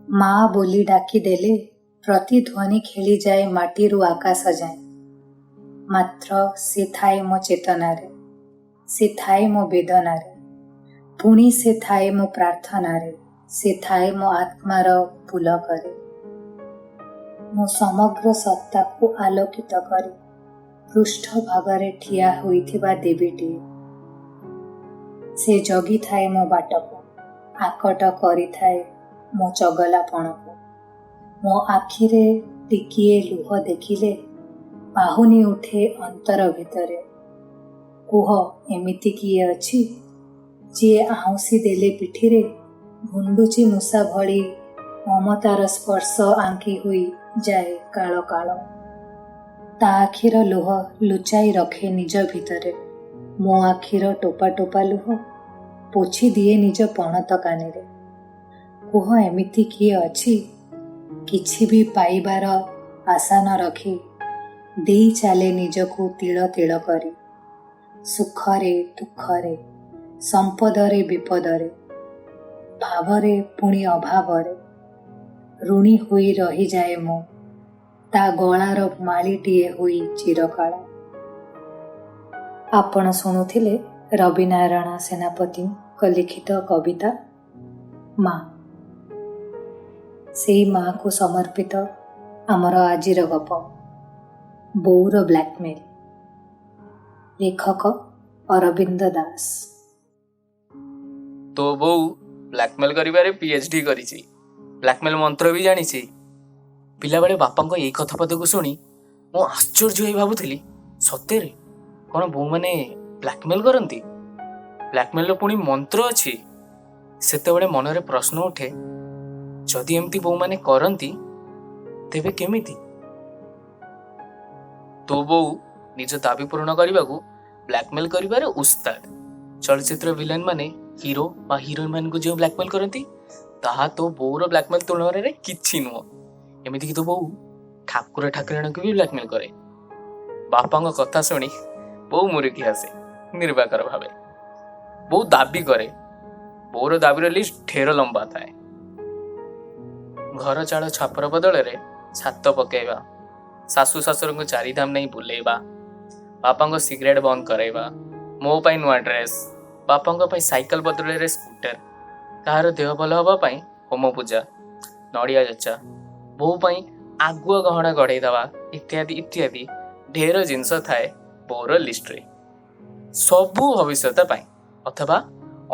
ମା ବୋଲି ଡାକିଦେଲେ ପ୍ରତିଧ୍ୱନି ଖେଳିଯାଏ ମାଟିରୁ ଆକାଶ ଯାଏଁ। ମାତ୍ର ସେ ଥାଏ ମୋ ଚେତନାରେ, ସେ ଥାଏ ମୋ ବେଦନାରେ, ପୁଣି ସେ ଥାଏ ମୋ ପ୍ରାର୍ଥନାରେ, ସେ ଥାଏ ମୋ ଆତ୍ମାର ପୁଲକରେ। ମୋ ସମଗ୍ର ସତ୍ତାକୁ ଆଲୋକିତ କରି ପୃଷ୍ଠଭାଗରେ ଠିଆ ହୋଇଥିବା ଦେବୀଟିଏ। ସେ ଜଗିଥାଏ ମୋ ବାଟକୁ, ଆକଟ କରିଥାଏ ମୋ ଚଗଲାପଣକୁ। ମୋ ଆଖିରେ ଟିକିଏ ଲୁହ ଦେଖିଲେ ବାହୁନି ଉଠେ ଅନ୍ତର ଭିତରେ। କୁହ, ଏମିତି କିଏ ଅଛି, ଯିଏ ଆଉଁସି ଦେଲେ ପିଠିରେ ଗୁଣ୍ଡୁଚି ମୂଷା ଭଳି ମମତାର ସ୍ପର୍ଶ ଆଙ୍କି ହୋଇ ଯାଏ କାଳ କାଳ? ତା ଆଖିର ଲୁହ ଲୁଚାଇ ରଖେ ନିଜ ଭିତରେ, ମୋ ଆଖିର ଟୋପା ଟୋପା ଲୁହ ପୋଛି ଦିଏ ନିଜ ପଣତ କାନିରେ। କୁହ, ଏମିତି କିଏ ଅଛି, କିଛି ବି ପାଇବାର ଆଶା ନ ରଖି ଦେଇ ଚାଲେ ନିଜକୁ ତିଳ ତିଳ କରି, ସୁଖରେ ଦୁଃଖରେ, ସମ୍ପଦରେ ବିପଦରେ, ଭାବରେ ପୁଣି ଅଭାବରେ? ଋଣୀ ହୋଇ ରହିଯାଏ ମୁଁ ତା ଗଳାର ମାଳିଟିଏ ହୋଇ ଚିରକାଳ। ଆପଣ ଶୁଣୁଥିଲେ ରବିନାରାୟଣ ସେନାପତିଙ୍କ ଲିଖିତ କବିତା ମା। ସେଇ ମାକୁ ସମର୍ପିତ ଆମର ଆଜିର ଗପ, ବୋଉର ବ୍ଲାକମେଲ୍। ଲେଖକ ଅରବିନ୍ଦ ଦାସ। ତୋ ବୋଉ ବ୍ଲାକମେଲ୍ କରିବାରେ ପିଏଚଡି କରିଛି, ବ୍ଲାକମେଲ୍ ମନ୍ତ୍ର ବି ଜାଣିଛି। ପିଲାବେଳେ ବାପାଙ୍କ ଏଇ କଥାପଦକୁ ଶୁଣି ମୁଁ ଆଶ୍ଚର୍ଯ୍ୟ ହୋଇ ଭାବୁଥିଲି, ସତରେ କ'ଣ ବୋଉମାନେ ବ୍ଲାକମେଲ୍ କରନ୍ତି? ବ୍ଲାକମେଲ୍ର ପୁଣି ମନ୍ତ୍ର ଅଛି? ସେତେବେଳେ ମନରେ ପ୍ରଶ୍ନ ଉଠେ, ଯଦି ଏମିତି ବୋଉମାନେ କରନ୍ତି, ତେବେ କେମିତି? ତୋ ବୋଉ ନିଜ ଦାବି ପୂରଣ କରିବାକୁ ବ୍ଲାକମେଲ୍ କରିବାରେ ଉସ୍ତାଦ। ଚଳଚ୍ଚିତ୍ର ଭିଲେନ୍ ମାନେ ହିରୋ ବା ହିରୋଇନ୍ ମାନଙ୍କୁ ଯେଉଁ ବ୍ଲାକମେଲ୍ କରନ୍ତି, ତାହା ତୋ ବୋଉର ବ୍ଲାକମେଲ୍ ତୁଳନାରେ କିଛି ନୁହଁ। ଏମିତିକି ତୋ ବୋଉ ଠାକୁର ଠାକୁରାଣୀଙ୍କୁ ବି ବ୍ଲାକମେଲ୍ କରେ। ବାପାଙ୍କ କଥା ଶୁଣି ବୋଉ ମୁରୁକି ହସେ ନିର୍ବାକର ଭାବେ। ବୋଉ ଦାବି କରେ। ବୋଉର ଦାବିର ଲିଷ୍ଟ ଢେର ଲମ୍ବା ଥାଏ। ଘର ଚାଳ ଛାପର ବଦଳରେ ଛାତ ପକେଇବା, ଶାଶୁ ଶ୍ୱଶୁରଙ୍କୁ ଚାରିଧାମ ନେଇ ବୁଲେଇବା, ବାପାଙ୍କ ସିଗାରେଟ ବନ୍ଦ କରାଇବା, ମୋ ପାଇଁ ନୂଆ ଡ୍ରେସ୍, ବାପାଙ୍କ ପାଇଁ ସାଇକେଲ ବଦଳରେ ସ୍କୁଟର, କାହାର ଦେହ ଭଲ ହେବା ପାଇଁ ହୋମ ପୂଜା, ନଡ଼ିଆ ଯଚା, ବୋଉ ପାଇଁ ଆଗୁଆ ଗହଣା ଗଢ଼େଇ ଦେବା ଇତ୍ୟାଦି ଇତ୍ୟାଦି ଢେର ଜିନିଷ ଥାଏ ବୋଉର ଲିଷ୍ଟରେ, ସବୁ ଭବିଷ୍ୟତ ପାଇଁ ଅଥବା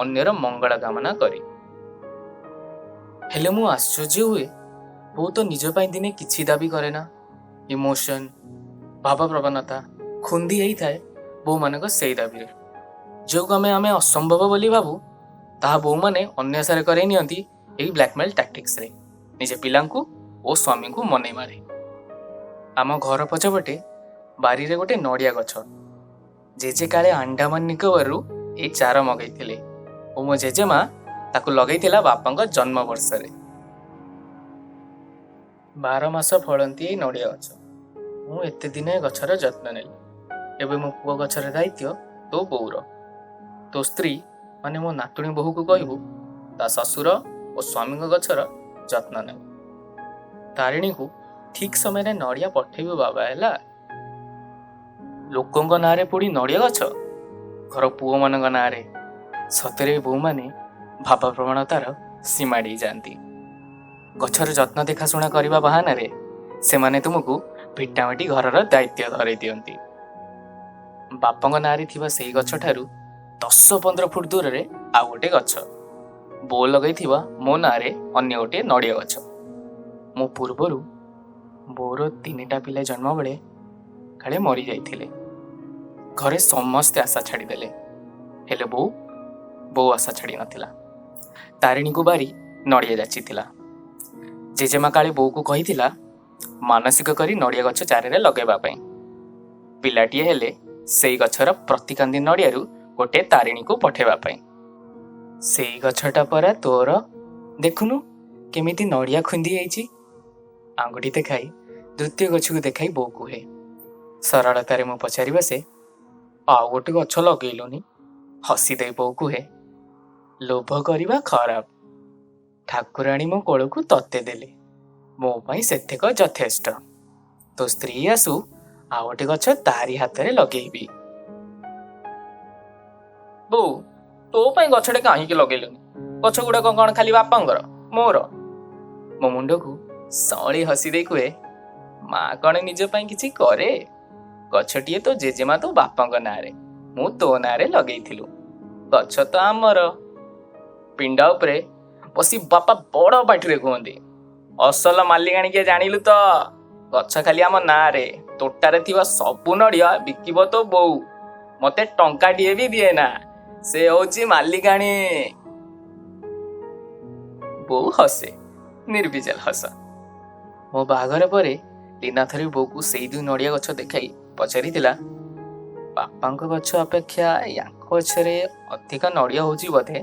ଅନ୍ୟର ମଙ୍ଗଳ କାମନା କରି। ହେଲେ ମୁଁ ଆଶ୍ଚର୍ଯ୍ୟ ହୁଏ, ବୋଉ ତ ନିଜ ପାଇଁ ଦିନେ କିଛି ଦାବି କରେ ନା। ଇମୋସନ, ଭାବପ୍ରବଣତା ଖୁନ୍ଦି ହେଇଥାଏ ବୋଉମାନଙ୍କ ସେଇ ଦାବିରେ। ଯେଉଁ କାମ ଆମେ ଅସମ୍ଭବ ବୋଲି ଭାବୁ, ତାହା ବୋଉମାନେ ଅନ୍ୟାସରେ କରେଇ ନିଅନ୍ତି ଏହି ବ୍ଲାକମେଲ୍ ଟାକ୍ଟିକ୍ସରେ, ନିଜ ପିଲାଙ୍କୁ ଓ ସ୍ୱାମୀଙ୍କୁ ମନେଇବାରେ। ଆମ ଘର ପଛପଟେ ବାରିରେ ଗୋଟେ ନଡ଼ିଆ ଗଛ। ଜେଜେ କାଳେ ଆଣ୍ଡାମାନ ନିକୋବରରୁ ଏଇ ଚାରା ମଗେଇଥିଲେ ଓ ମୋ ଜେଜେମା ତାକୁ ଲଗେଇଥିଲା ବାପାଙ୍କ ଜନ୍ମ ବର୍ଷରେ। 12 ମାସ ଫଳନ୍ତି ଏଇ ନଡ଼ିଆ ଗଛ। ମୁଁ ଏତେ ଦିନ ଏ ଗଛର ଯତ୍ନ ନେଲି। ଏବେ ମୋ ପୁଅ ଗଛର ଦାୟିତ୍ୱ ତୋ ବୋଉର। ତୋ ସ୍ତ୍ରୀ ମାନେ ମୋ ନାତୁଣୀ ବୋହୂକୁ କହିବୁ, ତା ଶ୍ୱଶୁର ଓ ସ୍ୱାମୀଙ୍କ ଗଛର ଯତ୍ନ ନେବ। ତାରିଣୀକୁ ଠିକ ସମୟରେ ନଡ଼ିଆ ପଠେଇବୁ ବାବା, ହେଲା? ଲୋକଙ୍କ ନାଁରେ ପୁଣି ନଡ଼ିଆ ଗଛ, ଘର ପୁଅମାନଙ୍କ ନାଁରେ। ସତରେ ବୋଉମାନେ ଭାବପ୍ରବଣତାର ସୀମା ଡେଇଁ ଯାଆନ୍ତି। ଗଛର ଯତ୍ନ ଦେଖାଶୁଣା କରିବା ବାହାନାରେ ସେମାନେ ତୁମକୁ ଭିଟାମାଟି ଘରର ଦାୟିତ୍ୱ ଧରେଇ ଦିଅନ୍ତି। ବାପାଙ୍କ ନାଁରେ ଥିବା ସେଇ ଗଛଠାରୁ 10-15 ଫୁଟ ଦୂରରେ ଆଉ ଗୋଟେ ଗଛ, ବୋଉ ଲଗେଇଥିବା ମୋ ନାଁରେ ଅନ୍ୟ ଗୋଟିଏ ନଡ଼ିଆ ଗଛ। ମୋ ପୂର୍ବରୁ ବୋଉର ତିନିଟା ପିଲା ଜନ୍ମ ବେଳେ କାଳେ ମରିଯାଇଥିଲେ। ଘରେ ସମସ୍ତେ ଆଶା ଛାଡ଼ିଦେଲେ। ହେଲେ ବୋଉ ଆଶା ଛାଡ଼ି ନଥିଲା। ତାରିଣୀକୁ ବାରି ନଡ଼ିଆ ଯାଚିଥିଲା। ଜେଜେମା କାଳେ ବୋଉକୁ କହିଥିଲା ମାନସିକ କରି ନଡ଼ିଆ ଗଛ ଚାରିରେ ଲଗାଇବା ପାଇଁ, ପିଲାଟିଏ ହେଲେ ସେଇ ଗଛର ପ୍ରତିକାନ୍ଦି ନଡ଼ିଆରୁ ଗୋଟେ ତାରିଣୀକୁ ପଠେଇବା ପାଇଁ। ସେଇ ଗଛଟା ପରା ତୋର, ଦେଖୁନୁ କେମିତି ନଡ଼ିଆ ଖୁନ୍ଦି ଯାଇଛି। ଆଙ୍ଗୁଠି ଦେଖାଇ, ଦ୍ୱିତୀୟ ଗଛକୁ ଦେଖାଇ ବୋଉ କୁହେ। ସରଳତାରେ ମୁଁ ପଚାରି ବସେ, ଆଉ ଗୋଟେ ଗଛ ଲଗେଇଲୁନି? ହସିଦେଇ ବୋଉ କୁହେ, ଲୋଭ କରିବା ଖରାପ। ଠାକୁରାଣୀ ମୋ କୋଳକୁ ତତେ ଦେଲେ, ମୋ ପାଇଁ ସେତେକ ଯଥେଷ୍ଟ। ତୋ ସ୍ତ୍ରୀ ଆସୁ, ଆଉ ଗୋଟେ ଗଛ ତାରି ହାତରେ ଲଗେଇବି। ବୋଉ, ତୋ ପାଇଁ ଗଛଟେ କାହିଁକି ଲଗେଇଲୁନି? ଗଛ ଗୁଡାକ କଣ ଖାଲି ବାପାଙ୍କର, ମୋର? ମୋ ମୁଣ୍ଡକୁ ସଅଁଳି ହସି ଦେଇ କୁହେ, ମା କଣ ନିଜ ପାଇଁ କିଛି କରେ? ଗଛଟିଏ ତୋ ଜେଜେମା ତୋ ବାପାଙ୍କ ନାଁରେ, ମୁଁ ତୋ ନାଁରେ ଲଗେଇଥିଲୁ। ଗଛ ତ ଆମର। ପିଣ୍ଡା ଉପରେ ବସି ବାପା ବଡ଼ ପାଟିରେ କୁହନ୍ତି, ଅସଲ ମାଲିକାଣୀ କିଏ ଜାଣିଲୁ ତ? ଗଛ ଖାଲି ଆମ ନାଁରେ। ତୋଟାରେ ଥିବା ସବୁ ନଡ଼ିଆ ବିକିବ ତୋ ବୋଉ, ମତେ ଟଙ୍କାଟିଏ ବି ଦିଏ ନା। ସେ ହଉଛି ମାଲିକାଣୀ। ବୋଉ ହସେ, ନିର୍ବିଜାଲ ହସ। ମୋ ବାହାଘର ପରେ ଲୀନା ଥରେ ବୋଉକୁ ସେଇ ଦୁଇ ନଡ଼ିଆ ଗଛ ଦେଖାଇ ପଚାରିଥିଲା, ବାପାଙ୍କ ଗଛ ଅପେକ୍ଷା ୟାଙ୍କ ଗଛରେ ଅଧିକ ନଡ଼ିଆ ହଉଛି ବୋଧେ?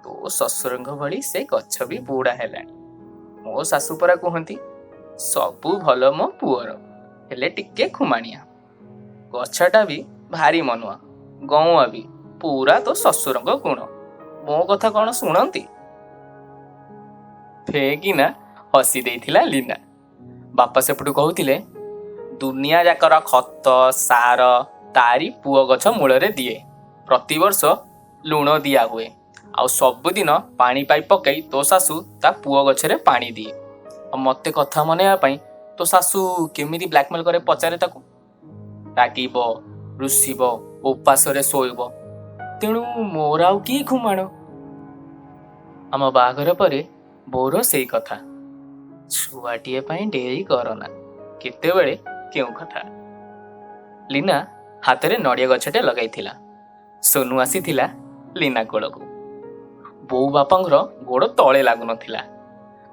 ତୋ ଶ୍ୱଶୁରଙ୍କ ଭଳି ସେ ଗଛ ବି ବୁଢ଼ା ହେଲାଣି। ମୋ ଶାଶୁ ପରା କୁହନ୍ତି, ସବୁ ଭଲ ମୋ ପୁଅର, ହେଲେ ଟିକେ ଖୁମାଣିଆ। ଗଛଟା ବି ଭାରି ମନୁଆ, ଗଉଆ ବି, ପୁରା ତୋ ଶ୍ୱଶୁରଙ୍କ ଗୁଣ। ମୋ କଥା କଣ ଶୁଣନ୍ତି? ଫେକିନା ହସି ଦେଇଥିଲା ଲୀନା। ବାପା ସେପଟୁ କହୁଥିଲେ, ଦୁନିଆ ଯାକର ଖତ ସାର ତାରି ପୁଅ ଗଛ ମୂଳରେ ଦିଏ। ପ୍ରତିବର୍ଷ ଲୁଣ ଦିଆ ହୁଏ, ଆଉ ସବୁଦିନ ପାଣି ପାଇପ୍ ପକେଇ ତୋ ଶାଶୁ ତା ପୁଅ ଗଛରେ ପାଣି ଦିଏ। ଆଉ ମତେ କଥା ମନେଇବା ପାଇଁ ତୋ ଶାଶୁ କେମିତି ବ୍ଲାକମେଲ କରେ ପଚାରେ ତାକୁ। ରାଗିବ, ରୁଷିବ, ଉପାସରେ ଶୋଇବ। ତେଣୁ ମୋର ଆଉ କି ଖୁମାଣ? ଆମ ବାହାଘର ପରେ ବୋଉର ସେଇ କଥା, ଛୁଆଟିଏ ପାଇଁ ଡେରି କରନା, କେତେବେଳେ କେଉଁ କଥା। ଲୀନା ହାତରେ ନଡ଼ିଆ ଗଛଟେ ଲଗାଇଥିଲା। ସୋନୁ ଆସିଥିଲା ଲୀନା କୋଳକୁ। ବୋଉ ବାପାଙ୍କର ଗୋଡ଼ ତଳେ ଲାଗୁନଥିଲା।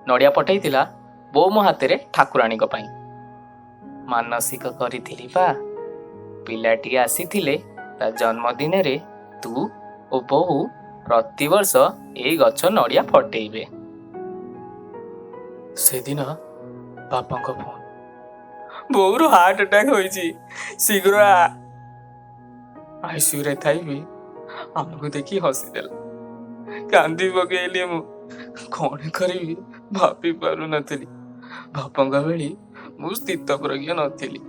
ନଡ଼ିଆ ପଠେଇଥିଲା ବୋଉ ମୋ ହାତରେ ଠାକୁରାଣୀଙ୍କ ପାଇଁ। ମାନସିକ କରିଥିଲି ପା, ପିଲାଟିଏ ଆସିଥିଲେ ତା ଜନ୍ମଦିନରେ ତୁ ଓ ବୋଉ ପ୍ରତିବର୍ଷ ଏଇ ଗଛ ନଡ଼ିଆ ଫଟେଇବେ। ସେଦିନ ବାପାଙ୍କ ଫୋନ, ବୋଉର ହାର୍ଟ ଆଟାକ୍ ହୋଇଛି, ଶୀଘ୍ର ଆ। ଆଇସିୟୁରେ ଥାଇ ବି ଆମକୁ ଦେଖି ହସିଦେଲା। କାନ୍ଦି ପକେଇଲି ମୁଁ। କଣ କରିବି ଭାବି ପାରୁନଥିଲି। ବାପାଙ୍କ ଭଳି ମୁଁ ସ୍ଥିତପ୍ରଜ୍ଞ ନଥିଲି।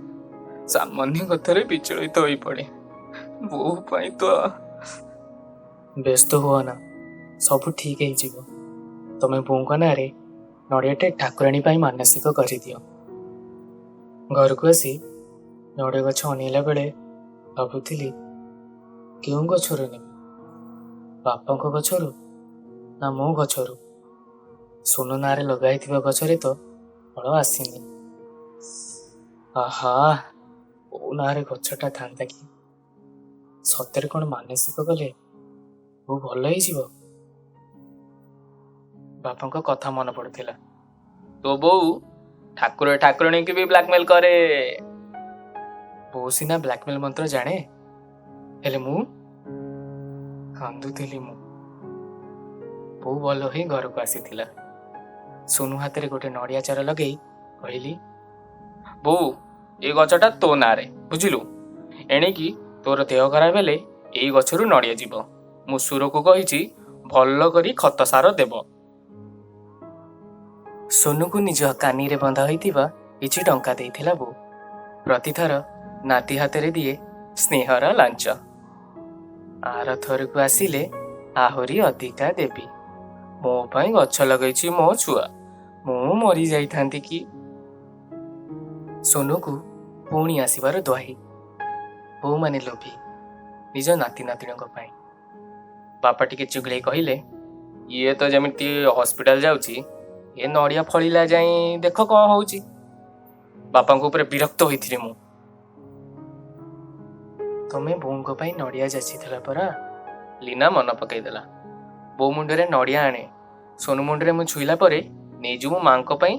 ସାମାନ୍ୟ କଥାରେ ବିଚଳିତ ହୋଇପଡ଼େ। ବୋଉ ପାଇଁ ତ। ବ୍ୟସ୍ତ ହୁଅ ନା, ସବୁ ଠିକ ହେଇଯିବ। ତମେ ବୋଉଙ୍କ ନାଁରେ ନଡ଼ିଆଟେ ଠାକୁରାଣୀ ପାଇଁ ମାନସିକ କରିଦିଅ। ଘରକୁ ଆସି ନଡ଼ିଆ ଗଛ ଅନେଇଲା ବେଳେ ଭାବୁଥିଲି, କେଉଁ ଗଛରୁ ନେବି, ବାପାଙ୍କ ଗଛରୁ ନା ମୋ ଗଛରୁ? ସୋନୁ ନାଁରେ ଲଗାଇଥିବା ଗଛରେ ତ ଫଳ ଆସିନି। ଆହା, କୋଉ ନାଁରେ ଗଛଟା ଥାନ୍ତା କି? ସତରେ କଣ ମାନସିକ କଲେ ବୋଉ ଭଲ ହେଇଯିବ? ବାପାଙ୍କ କଥା ମନେ ପଡୁଥିଲା, ତୋ ବୋଉ ଠାକୁର ଠାକୁରାଣୀଙ୍କୁ ବି ବ୍ଲାକମେଲ କରେ। ବୋଉ ସିନା ବ୍ଲାକମେଲ ମନ୍ତ୍ର ଜାଣେ, ହେଲେ ମୁଁ କାନ୍ଦୁଥିଲି। ମୁଁ ବୋଉ ଭଲ ହୋଇ ଘରକୁ ଆସିଥିଲା। ସୋନୁ ହାତରେ ଗୋଟେ ନଡ଼ିଆ ଚାରା ଲଗେଇ କହିଲି, ବୋଉ, ଏ ଗଛଟା ତୋ ନାଁରେ, ବୁଝିଲୁ? ଏଣିକି ତୋର ଦେହ ଖରାପ ହେଲେ ଏଇ ଗଛରୁ ନଡ଼ିଆ ଯିବ। ମୁଁ ସୁରକୁ କହିଛି ଭଲ କରି ଖତ ସାର ଦେବ। ସୋନୁକୁ ନିଜ କାନିରେ ବନ୍ଧା ହୋଇଥିବା କିଛି ଟଙ୍କା ଦେଇଥିଲା ବୋଉ। ପ୍ରତିଥର ନାତି ହାତରେ ଦିଏ ସ୍ନେହର ଲାଞ୍ଚ। ଆର ଥରକୁ ଆସିଲେ ଆହୁରି ଅଧିକା ଦେବି। ମୋ ପାଇଁ ଗଛ ଲଗେଇଛି ମୋ ଛୁଆ, ମୁଁ ମରି ଯାଇଥାନ୍ତି କି? ସୋନୁକୁ ପୁଣି ଆସିବାର ଦ୍ୱାହି। ବୋଉମାନେ ଲୋଭୀ ନିଜ ନାତି ନାତୁଣୀଙ୍କ ପାଇଁ। ବାପା ଟିକେ ଚୁଗଳେଇ କହିଲେ, ଇଏ ତ ଯେମିତି ହସ୍ପିଟାଲ ଯାଉଛି, ଏ ନଡ଼ିଆ ଫଳିଲା ଯାଇ ଦେଖ କଣ ହଉଛି। ବାପାଙ୍କ ଉପରେ ବିରକ୍ତ ହୋଇଥିଲି ମୁଁ। ତମେ ବୋଉଙ୍କ ପାଇଁ ନଡ଼ିଆ ଯାଚିଥିଲ ପରା? ଲୀନା ମନ ପକେଇଦେଲା। ବୋଉ ମୁଣ୍ଡରେ ନଡ଼ିଆ ଆଣେ, ସୋନୁ ମୁଣ୍ଡରେ ମୁଁ ଛୁଇଁଲା ପରେ ନେଇଯିବୁ ମାଙ୍କ ପାଇଁ,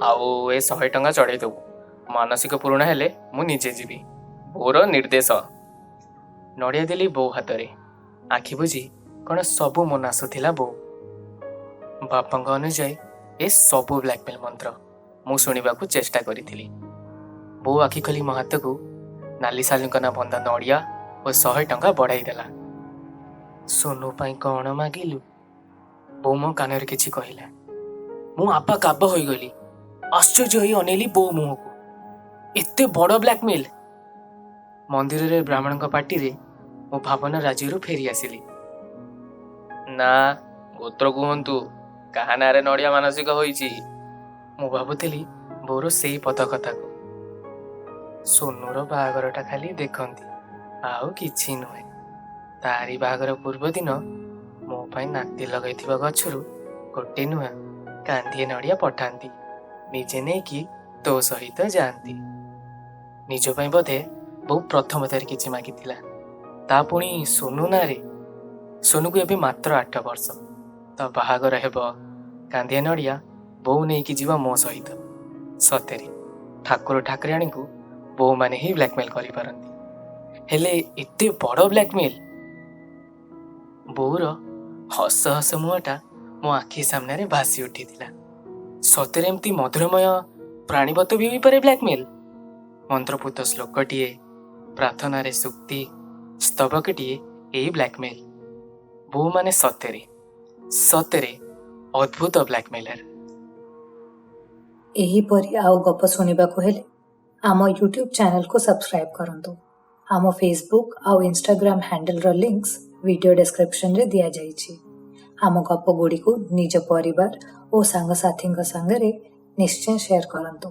ଆଉ ଏ 100 ଟଙ୍କା ଚଢ଼େଇ ଦେବୁ। ମାନସିକ ପୂରଣ ହେଲେ ମୁଁ ନିଜେ ଯିବି, ବୋଉର ନିର୍ଦ୍ଦେଶ। ନଡ଼ିଆ ଦେଲି ବୋଉ ହାତରେ। ଆଖି ବୁଜି କଣ ସବୁ ମନ ଆସୁଥିଲା ବୋଉ। ବାପାଙ୍କ ଅନୁଯାୟୀ ଏ ସବୁ ବ୍ଲାକମେଲ ମନ୍ତ୍ର ମୁଁ ଶୁଣିବାକୁ ଚେଷ୍ଟା କରିଥିଲି। ବୋଉ ଆଖି ଖୋଲି ମୋ ହାତକୁ ନାଲି ସାଲୁଙ୍କନା ବନ୍ଧା ନଡ଼ିଆ ଓ 100 ଟଙ୍କା ବଢ଼ାଇ ଦେଲା। ସୋନୁ ପାଇଁ କଣ ମାଗିଲୁ? ବୋଉ ମୋ କାନରେ କିଛି କହିଲା। ମୁଁ ଆବା କାବା ହୋଇଗଲି। ଆଶ୍ଚର୍ଯ୍ୟ ହୋଇ ଅନେଇଲି ବୋଉ ମୁହଁକୁ। ଏତେ ବଡ଼ ବ୍ଲାକମେଲ୍! ମନ୍ଦିରରେ ବ୍ରାହ୍ମଣଙ୍କ ପାଟିରେ ମୋ ଭାବନା ରାଜ୍ୟରୁ ଫେରି ଆସିଲି। ନା, ଗୋତ୍ର କୁହନ୍ତୁ, କାହା ନାଁରେ ନଡ଼ିଆ ମାନସିକ ହୋଇଛି? ମୁଁ ଭାବୁଥିଲି ବୋଉର ସେଇ ପଦ କଥାକୁ। ସୋନୁର ବାହାଘରଟା ଖାଲି ଦେଖନ୍ତି, ଆଉ କିଛି ନୁହେଁ। ତାରି ବାହାଘର ପୂର୍ବଦିନ ମୋ ପାଇଁ ନାତି ଲଗାଇଥିବା ଗଛରୁ ଗୋଟେ ନୁହେଁ, କାନ୍ଦିଏ ନଡ଼ିଆ ପଠାନ୍ତି, ନିଜେ ନେଇକି ତୋ ସହିତ ଯାଆନ୍ତି। ନିଜ ପାଇଁ ବୋଧେ ବୋଉ ପ୍ରଥମ ଥର କିଛି ମାଗିଥିଲା, ତା ପୁଣି ସୋନୁ ନାଁରେ। ସୋନୁକୁ ଏବେ ମାତ୍ର 8 ବର୍ଷ। ତା ବାହାଘର ହେବ, କାନ୍ଦିଆ ନଡ଼ିଆ ବୋଉ ନେଇକି ଯିବ ମୋ ସହିତ। ସତରେ ଠାକୁର ଠାକୁରାଣୀଙ୍କୁ ବୋଉମାନେ ହିଁ ବ୍ଲାକମେଲ୍ କରିପାରନ୍ତି, ହେଲେ ଏତେ ବଡ଼ ବ୍ଲାକମେଲ୍! ବୋଉର ହସ ହସ ମୁହଁଟା ମୋ ଆଖି ସାମ୍ନାରେ ଭାସି ଉଠିଥିଲା। ସତରେ ଏମିତି ମଧୁରମୟ ପ୍ରାଣୀବତ ବି ହୋଇପାରେ ବ୍ଲାକମେଲ୍? ମନ୍ତ୍ରପୁତ ଶ୍ଲୋକଟିଏ, ପ୍ରାର୍ଥନାରେ ସୂକ୍ତି, ସ୍ତବକଟିଏ ଏଇ ବ୍ଲାକମେଲ୍। ବୋଉମାନେ ସତରେ ସତରେ ଅଦ୍ଭୁତ ବ୍ଲାକମେଲର। ଏହିପରି ଆଉ ଗପ ଶୁଣିବାକୁ ହେଲେ ଆମ ୟୁଟ୍ୟୁବ୍ ଚ୍ୟାନେଲକୁ ସବସ୍କ୍ରାଇବ୍ କରନ୍ତୁ। ଆମ ଫେସବୁକ୍ ଆଉ ଇନଷ୍ଟାଗ୍ରାମ ହ୍ୟାଣ୍ଡେଲର ଲିଙ୍କ୍ସ ଭିଡ଼ିଓ ଡେସ୍କ୍ରିପସନରେ ଦିଆଯାଇଛି। ଆମ ଗପଗୁଡ଼ିକୁ ନିଜ ପରିବାର ଓ ସାଙ୍ଗସାଥୀଙ୍କ ସାଙ୍ଗରେ ନିଶ୍ଚୟ ସେୟାର କରନ୍ତୁ।